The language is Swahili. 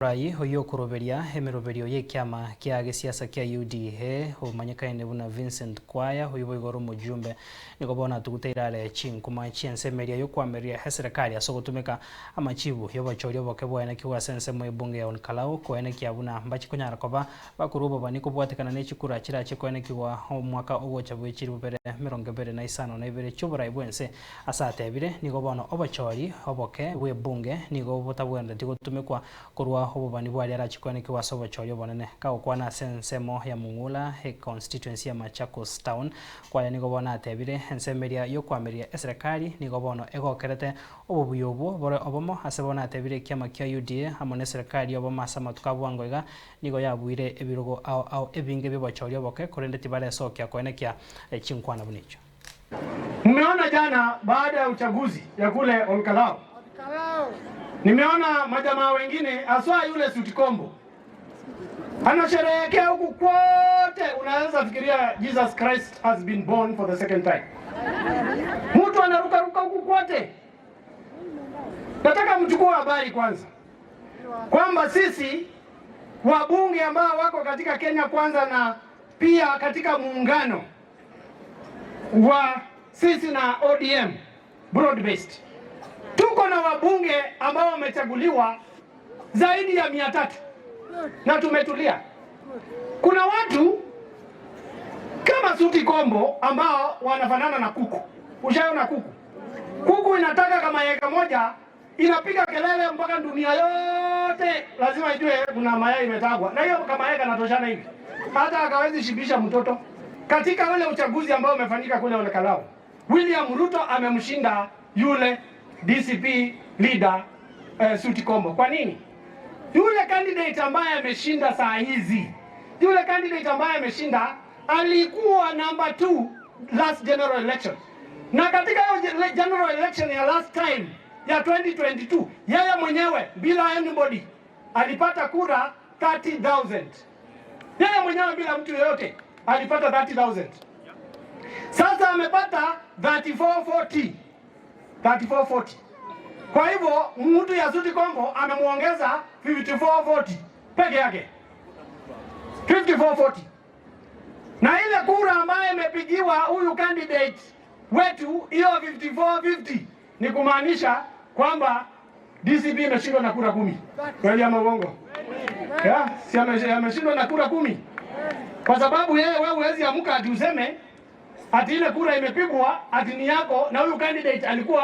Rai oyo okoroberia emeroberio y'ekiama kia gesiasa kia UDA omanyekaine buna Vincent Kwaya oyo boigo ore omojumbe nigo bono atuguteire are chinkuma chi'ensemeria y'okwamereria eserekari ase ogotumeka amachibu y'obochori oboke bwaenekigwe ase ensemo y'ebunge ya Olkalau koenekia buna mbachi konyara koba bakorwa obobani kobwatekana ne chikura chirache koenekigwa omwaka ogocha bwe chilifu bibere emerongo ebere na isano na ibere chi'oborai bw'ense. Ase atebire, nigo bono obochori oboke bw'ebunge nigo botabwenereti gotumekwa korwa obobani bwaria arache koenekigwa ase obochori obonene. Kagokwana ase ensemo ya Mung'ula, econstituency ya Machakos Town, Kwaya nigo bono atebire, ensemo eria y'okoamereria eserekari nigo bono egokerete obobuya obwo bore obomo. Ase bono atebire ekiama kia UDA amo neserekari y'obomo ase amatuko a bwango iga nigo yabuire ebirogo ao ao ebinge bi'obochori oboke korende tibaresokia koenekia chinkwana buna echio. Mmeona jana baada ya uchaguzi ya kule Olkalau, nimeona majamaa wengine haswa yule Suti Kombo anasherehekea huku kwote, unaweza fikiria Jesus Christ has been born for the second time. Mtu anarukaruka huku kwote. Nataka mchukue habari kwanza kwamba sisi wabunge ambao wako katika Kenya Kwanza na pia katika muungano wa sisi na ODM broad based, tuko na wabunge ambao wamechaguliwa zaidi ya 300 na tumetulia. Kuna watu kama Suti Kombo ambao wanafanana na kuku. Ushaona kuku? Kuku inataka kama eka moja inapiga kelele mpaka dunia yote lazima ijue kuna mayai imetagwa, na hiyo kama eka natoshana hivi, hata akawezi shibisha mtoto. Katika ule uchaguzi ambao umefanyika kule Olkalau, William Ruto amemshinda yule DCP leader Suti Kombo. Kwa nini? Yule candidate ambaye ameshinda saa hizi, yule candidate ambaye ameshinda alikuwa number 2 last general election, na katika hiyo general election ya last time ya 2022 yeye mwenyewe bila anybody alipata kura 30,000. Yeye mwenyewe bila mtu yeyote alipata 30,000. Sasa amepata 3440. 3440. Kwa hivyo mtu ya Suti Kombo amemuongeza 5440 peke yake. 5440. Na ile kura ambayo imepigiwa huyu candidate wetu hiyo 5450 ni kumaanisha kwamba DCP imeshindwa na kura 10. Kweli ama uongo? Yeah, si ameshindwa na kura 10. Kwa sababu yeye, wewe huwezi amka ati useme ati ile kura imepigwa ati ni yako na huyu candidate alikuwa